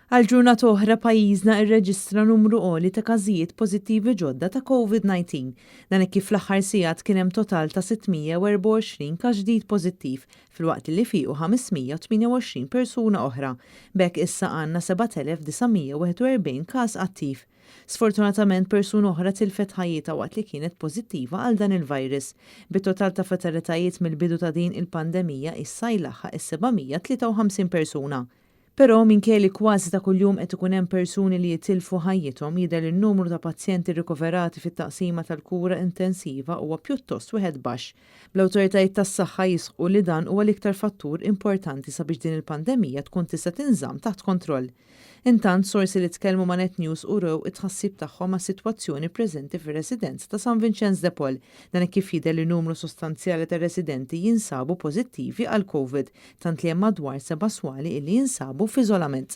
Għal ġurnata oħra pajjiżna irreġistra numru għoli ta' każijiet pożittivi ġodda ta' Covid-19. Dan hekk kif fl-aħħar sigħat kien hemm total ta' 624 każ ġdid pożittiv filwaqt li fiequ 528 persuna oħra. B'hekk issa għandna 7941 każ attiv. Sfortunatament persuna oħra tilfet ħajjitha waqt li kienet pożittiva għal dan il-virus. Bit-total ta' fatalitajiet mill-bidu ta' din il-pandemija issa jlaħħaq is-753 persuna. Però minkejja li kważi ta' kuljum qed ikun hemm persuni li jitilfu ħajjithom, jidher li n-numru ta' pazjenti rikoverati fit-taqsima tal-kura intensiva huwa pjuttost wieħed baxx. Bl-awtoritajiet tas-saħħa jisħqu li dan huwa l-iktar fattur importanti sabiex din il-pandemija tkun tista' tinżamm taħt kontroll. Intant, sorsi li tkellmu ma' Net News urew it-tħassib tagħhom għas-sitwazzjoni preżenti fir-residenza ta' San Vinċenz de Paul. Dan hekk kif jidher li numru sostanzjali ta' residenti jinsabu pożittivi għal Covid, tant li hemm madwar seba' swali illi jinsabu f'iżolament.